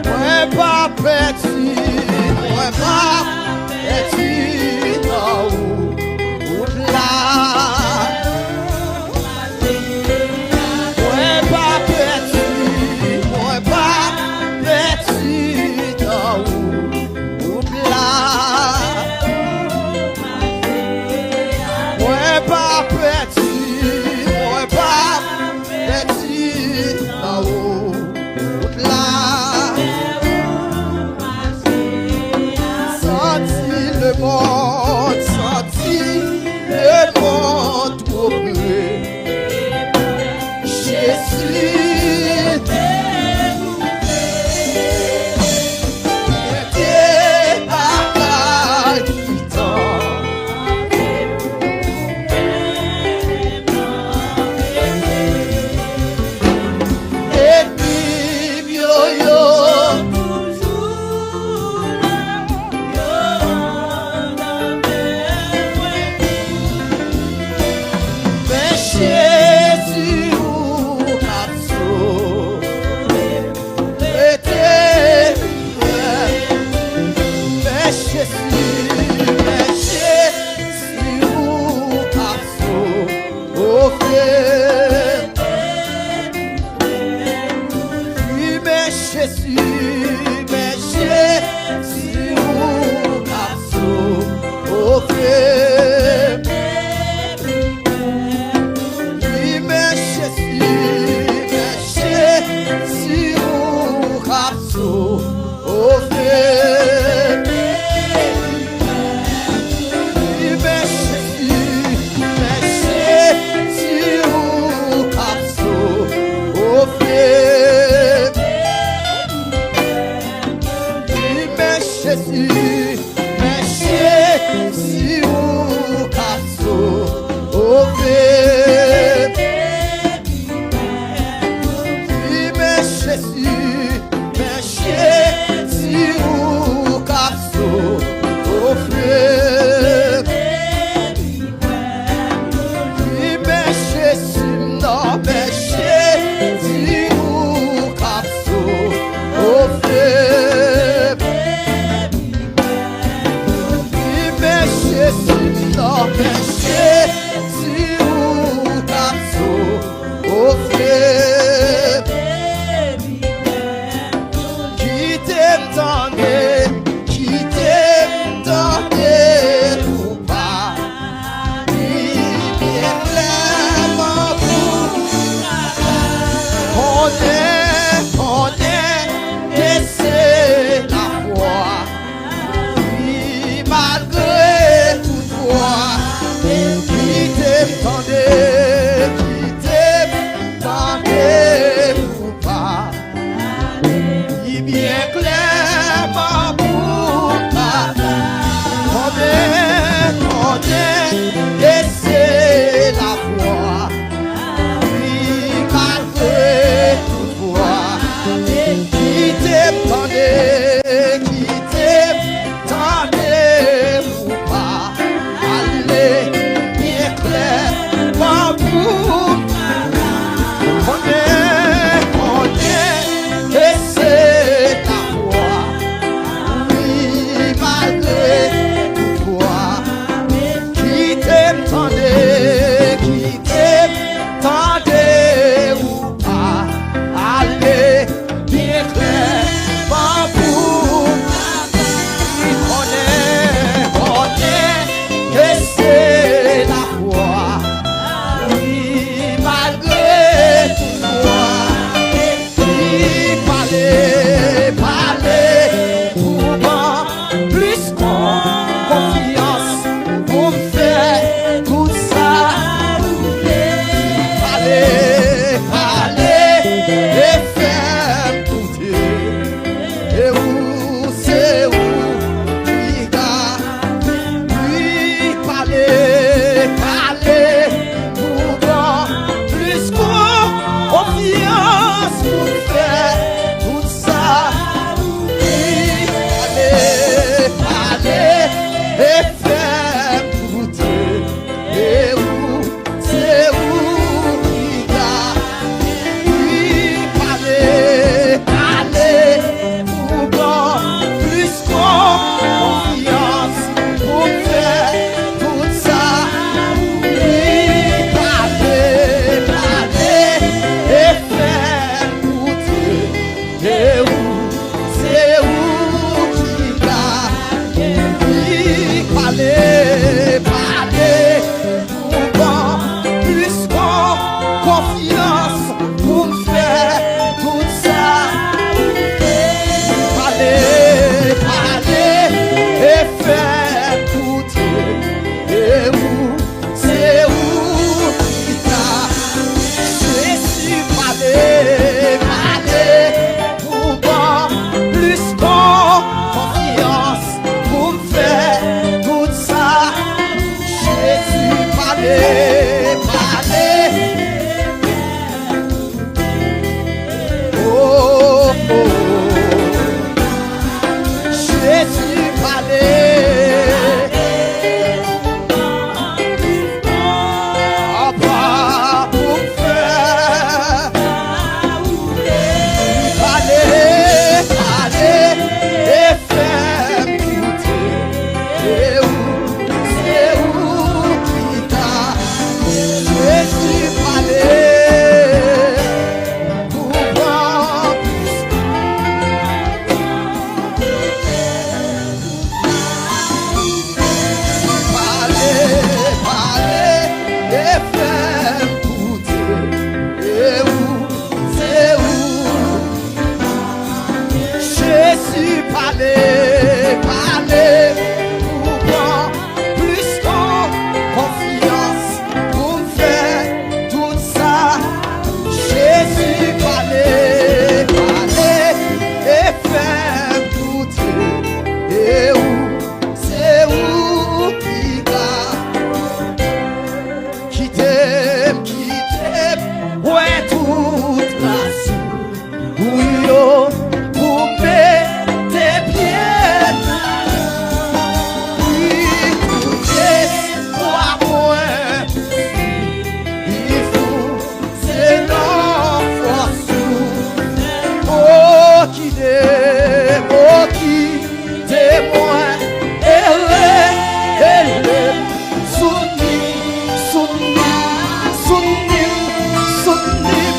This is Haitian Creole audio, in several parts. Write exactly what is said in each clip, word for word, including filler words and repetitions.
Mwen pa pèdi, mwen pa pèdi nan wout la. Mwen pa pèdi, mwen pa pèdi nan wout la. Mwen pa pèdi, mwen pa pèdi nan wout la. Santi lemonn, santi lemonn twò pre. Jezi te louvri, mwen te pa ka ki tan. Ènmi m yo, yo toujou la, yo andan men mwen. Men Jezi ou k ap sove m. Rete fidèl. Men Jezi, men Jezi ou k ap sove m. Wi, men Jezi, men Jezi ou k ap sove m. Wi, men Jezi, men Jezi ou k ap sove m. Wi, men Jezi, men Jezi ou k ap sove m. Wi, men Jezi, men Jezi ou k ap sove m. Wi, men Jezi, men Jezi ou k ap sove m. Wi, men Jezi m nan, men Jezi ou k ap sove m. Wi, men Jezi m nan, men Jezi ou k ap sove m. Kite m tande, kite m tande tou ba. Limyè klèman pou konnen, konnen ke se lafwa. Wi, malgre tout vwa, kite m tande, kite m tande konfyans pou m fè tout sa. Pale, pale, e fè m koute. E ou, se ou ki ta. Jezi, pale, pale, pou ban plis konfyans pou m fè tout sa. Jezi, pale, pale. Oh, oh. Jezi, pale. Apa pou fè. Pale, pale, e fè m koute. E ou, se ou ki ta. Jezi, pale. Pou ban plis. Pale, pale, e fè m koute. E ou, se ou. Jezi, pale, pale, pou ban plis konfyans pou m fè tout sa. Jezi, pale, pale, e fè m koute. E ou, se ou ki ka. Kite m, kite m wè tout tras ou yo pou mete pye nan. Wi, tout espwa mwen, li fou, se nan fòs ou. O kite, o kite mwen ere, ere. Soutni, soutni, soutni, soutni.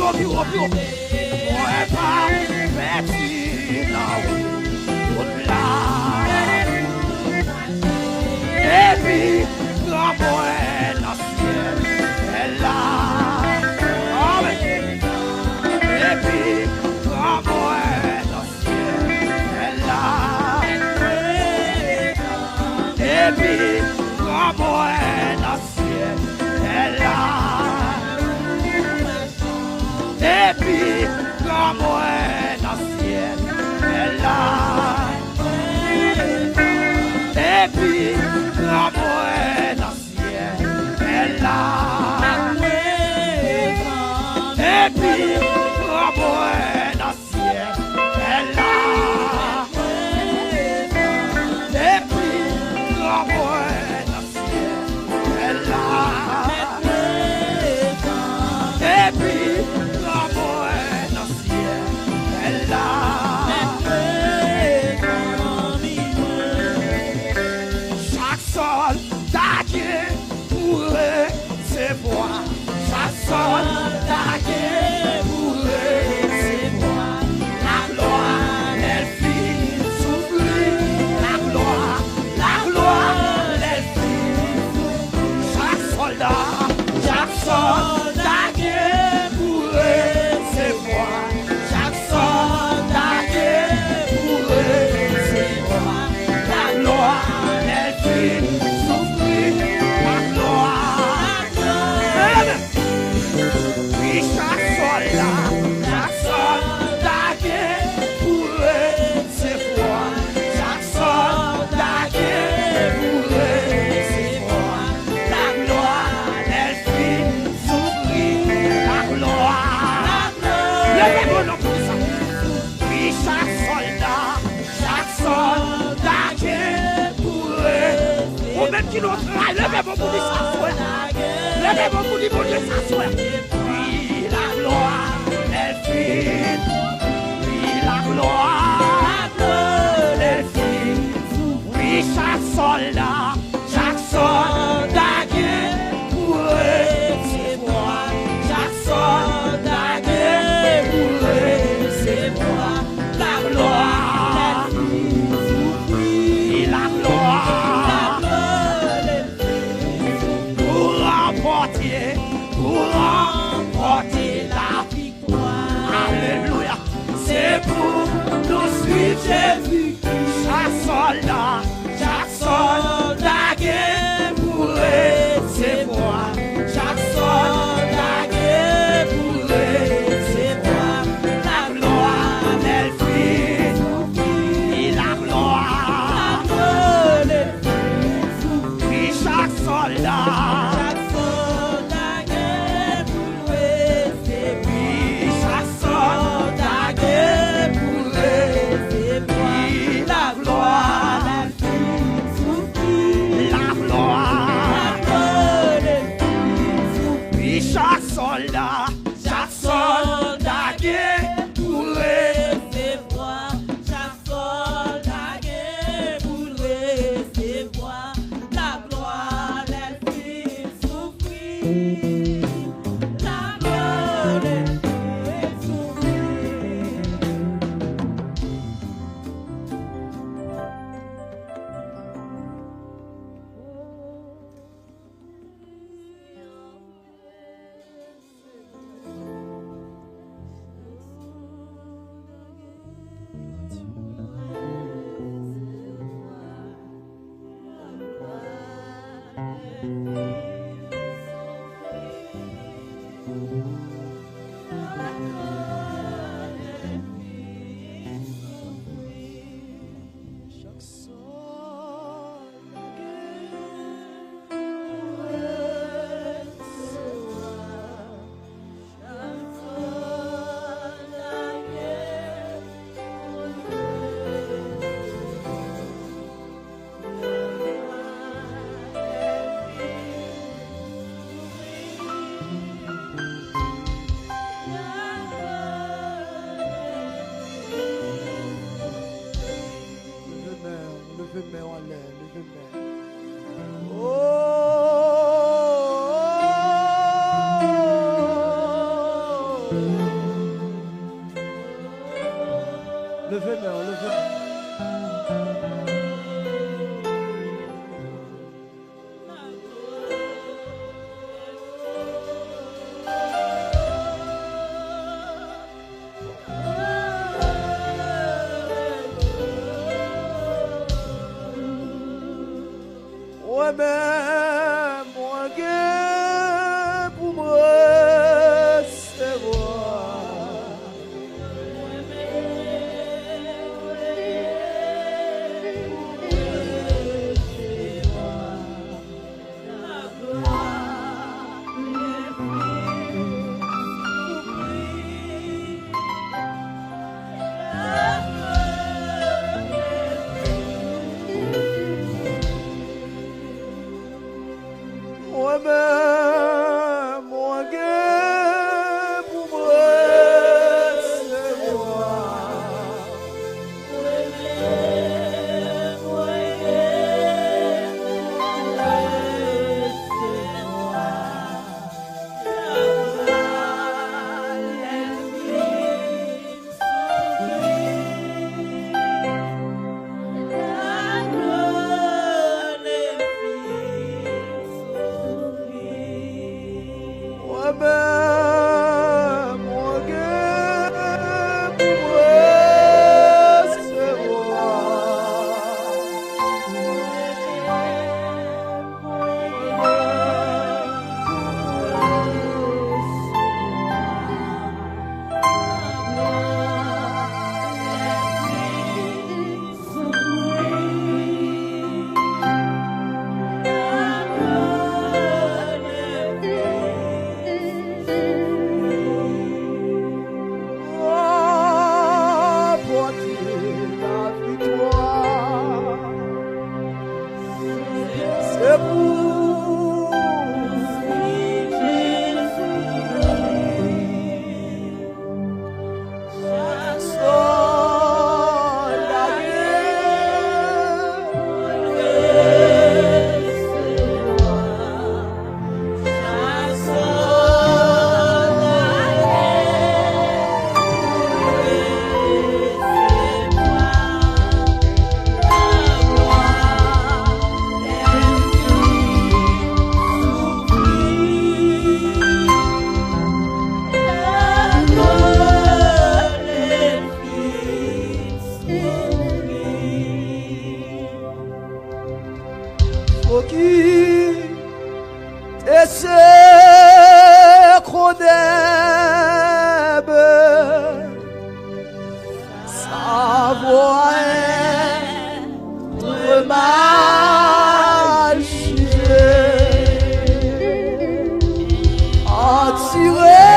Pyo, pyo, pyo. Mwen pa pèdi nan wout la. Epi pran mwen nan syèl la. Amèn. Epi pran mwen nan syèl la. Epi pran mwen nan syèl la. Epi pran mwen nan syèl la. Epi pran mwen nan syèl la. Epi pran mwen nan syèl la. Epi pran mwen nan syèl la. Epi pran mwen nan syèl la. Chak sòlda gen pou resevwa. Chak sòlda gen pou resevwa. Laglwa lè l fin soufri. Laglwa, laglwa lè l fin soufri. Chak sòlda, chak sòlda gen pou resevwa. Chak sòlda gen pou resevwa. Laglwa lè l fin soufri. Laglwa. Wi, chak sòlda, chak sòlda gen pou resevwa. Chak sòlda gen pou resevwa. Laglwa lè l fin soufri. Laglwa. Leve men w pou sa. Wi, chak sòlda, chak sòlda gen pou resevwa. Ou menm ki nan travay, leve men w pou li sa swè. Leve men w pou li, Bondye, sa swè. Wi, laglwa lè l fin. Wi, laglwa lè l fin. Wi, chak sòlda, chak sòlda gen pou resevwa. Chak sòlda gen pou resevwa. Laglwa. Wi, laglwa. Pou ranpòte, pou ranpòte laviktwa. Alelouya. Se pou nou swiv Jezi. Chak sòlda, chak sòlda gen pou resevwa. Chak sòlda gen pou resevwa. Laglwa lè l fin soufri. Laglwa. Wi, chak sòlda. Chak sòlda gen pou l resevwa. Wi, chak sòlda gen pou l resevwa. Wi, laglwa. Laglwa. Wi, chak sòlda. Chak sòlda gen pou l resevwa. Chak sòlda gen pou l resevwa. Laglwa lè l fin soufri. Laglwa lè l fin soufri. Leve men w anlè, leve men. Oh, Leve men w, leve men w. Mwen menm, mwen gen pou m resevwa. Mwen menm, mwen gen pou m resevwa. Mwen menm, mwen gen pou m resevwa. Ranpòte laviktwa. Se pou chak sòlda gen pou l resevwa. Fò ki te se kondèb sa vwa èt mache atire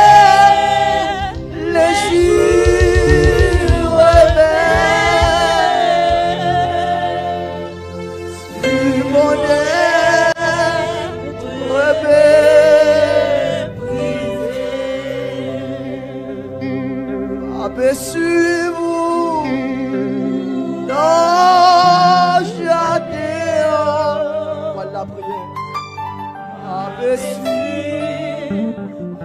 le jirebe. Si mon èt repeprize, ape swiv ou nan jaden an. Pral lapriyè. Ape swiv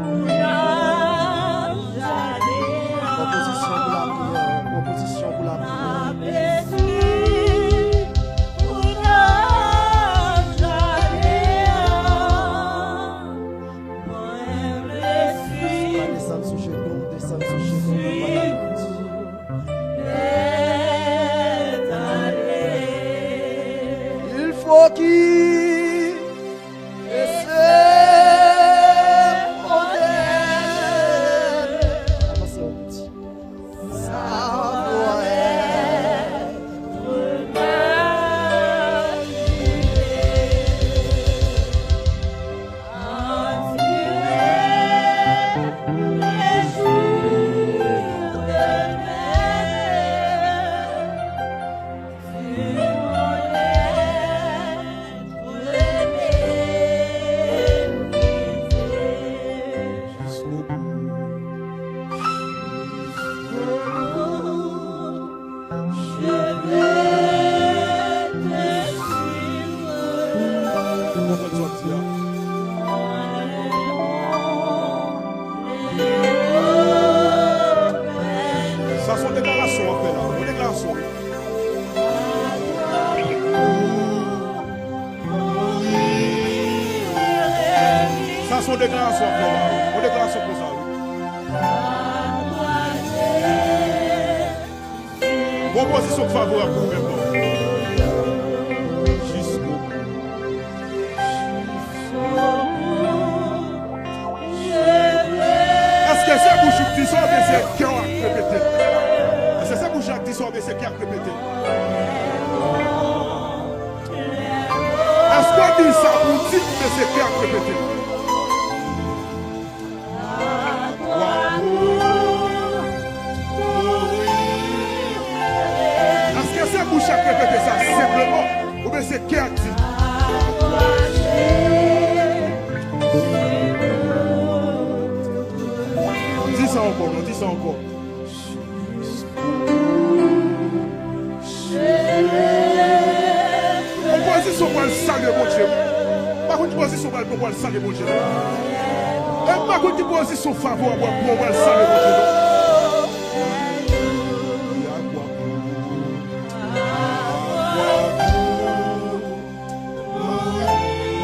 ou nan jaden an. Pran pozisyon pou lapriyè. Pran pozisyon pou lapriyè. Ape swiv ou nan jaden an. Mwen vle swiv. Sa desann sou jenou, desann sou jenou, nou pral aplodi. Il faut qu'il essaie. Avanse yon piti. Yon deklarasyon ankò, yon deklarasyon konsa, wi. Bon pozisyon k favorab pou ou menm, non. Jiskobout. Èske se bouch ou k di sa, oubyen se kè w ak repete? Èske se bouch la k di sa, oubyen se kè ak repete? Èske w di sa pou w di, oubyen se kè ak repete? Èske se bouch ak repete sa senpleman, oubyen se kè ak di? Di sa ankò, non, di sa ankò. Yon pozisyon pral salye Bondye. M pa konn ki pozisyon pral pran pral salye Bondye. E m pa konn ki pozisyon favorab pral pran pral salye Bondye.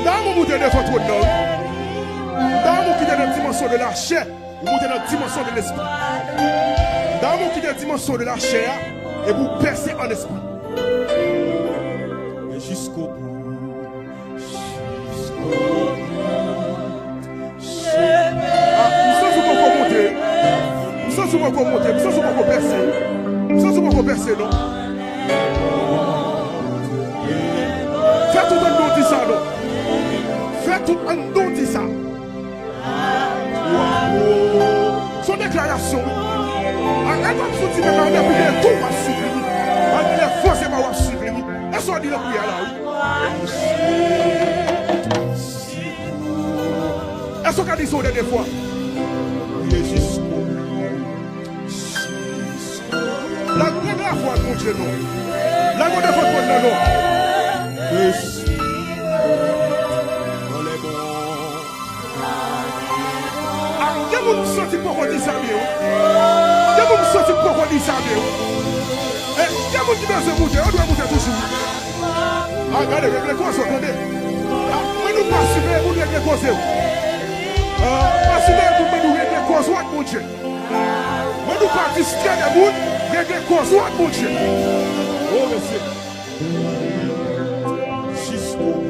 Damou moute devan twòn nan, wi. Damou kite nan dimansyon de lachè. Ou moute nan dimansyon de lespri. Damou kite dimansyon de lachè a, epi w pèse an espri. E jiskobout. Jiskobout. Ah, m santi w poko monte. M santi w poko monte. M santi w poko pèse. M santi w poko pèse, non. Fè tout anndan w di sa, non. Fè tout anndan w di sa. Se yon deklarasyon, wi. Ann, ann, w ap soti menm nan depi de tou w ap swiv li, wi. Ann, lè fòseman w ap swiv li, wi. E sa w di nan priyè la, wi. Èske w ka di sa yon dènye fwa? Priye jiskobout. Lage w devan lavwa Bondye, non. Lage w devan twòn nan, non. Yes. Anlè bon. Ah, gen moun m santi poko di sa byen, wi. Gen moun m santi poko di sa byen, wi. E gen moun ki bezwen moute, yo dwe moute toujou. Ah, gade, regle koze w, tande. Ah, mwen nou pa siveye moun regle koze w. Ah, pa siveye moun, mwen nou regle koze w ak Bondye. Mwen nou pa distrè de moun, regle koze w ak Bondye. Oh, mesye. Jiskobout.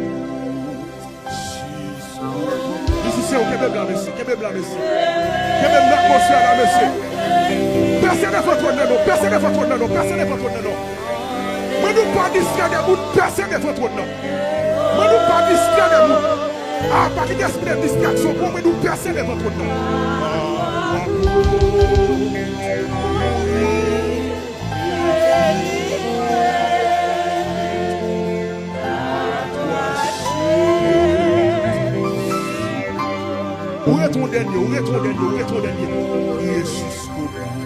Mizisyen yo, kenbe m la, mesye. Kenbe m la, mesye. Kenbe m nan atmosfè la, mesye. Pèse devan twòn nan, non. Pèse devan twòn nan, non. Pèse devan twòn nan, non. Mwen nou pa distrè de moun, pèse devan twòn nan. Mwen nou pa distrè de moun. Ah, pa kite espri de distraksyon pran w, mwen nou pèse devan twòn nan. Ou ret yon dènye, ou ret yon dènye, ou ret yon dènye. Priye jiskobout.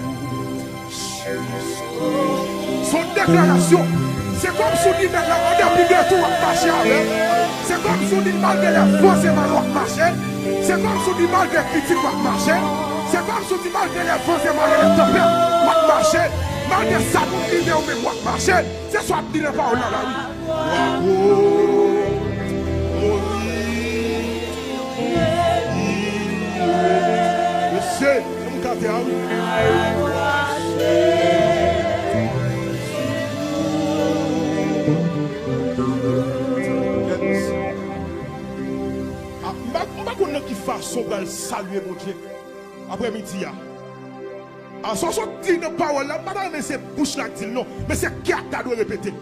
Se yon deklarasyon. Se kòmsi w di nèg la, an depi de tou w ap mache avè l. Se kòmsi w di malgre lè van se malè w ap mache. Se kòmsi w di malgre kritik w ap mache. Se kòmsi w di malgre lè van se malè lè tanpèt w ap mache. Malgre sa moun di de ou menm w ap mache. Se sa w ap di nan pawòl la la, wi. Mesye, m gade a, wi. Ah, m pa, m pa konn nan ki fason w pral salye Bondye aprèmidi a. A, sa w sot di nan pawòl la, m pa ta renmen se bouch la k di l non, men se kè a k ta dwe repete l.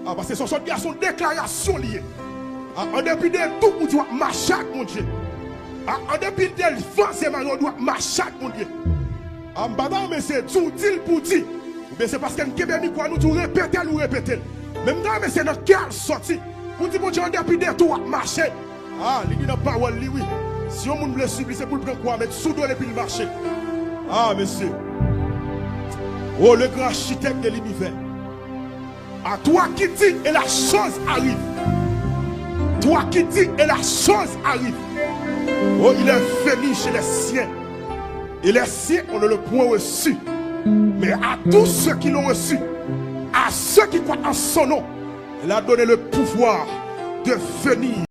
A, paske sa w sot di a se yon deklarasyon li ye. A, an depi de tou ou di w ap mache ak Bondye. A, an depi de van se malè ou di w ap mache ak Bondye. A, m pa ta renmen se di w di l pou di. Oubyen se paske n kenbe mikwo a nou di w repete l, ou repete l. Men m ta renmen se nan kè a l soti. Pou di Bondye an depi de tou w ap mache. A, li di nan pawòl li, wi. Si yon moun vle swiv li, se pou l pran kwa, met sou do l epi l mache. A, mesye. O, le gran achitèk de linivè. A toi qui dis et la chose arrive. Toi qui dis et la chose arrive. Oh, il est venu chez les siens. Et les siens, on ne le point reçu. Mais à tous ceux qui l'ont reçu, à ceux qui croient en son nom, il a donné le pouvoir de venir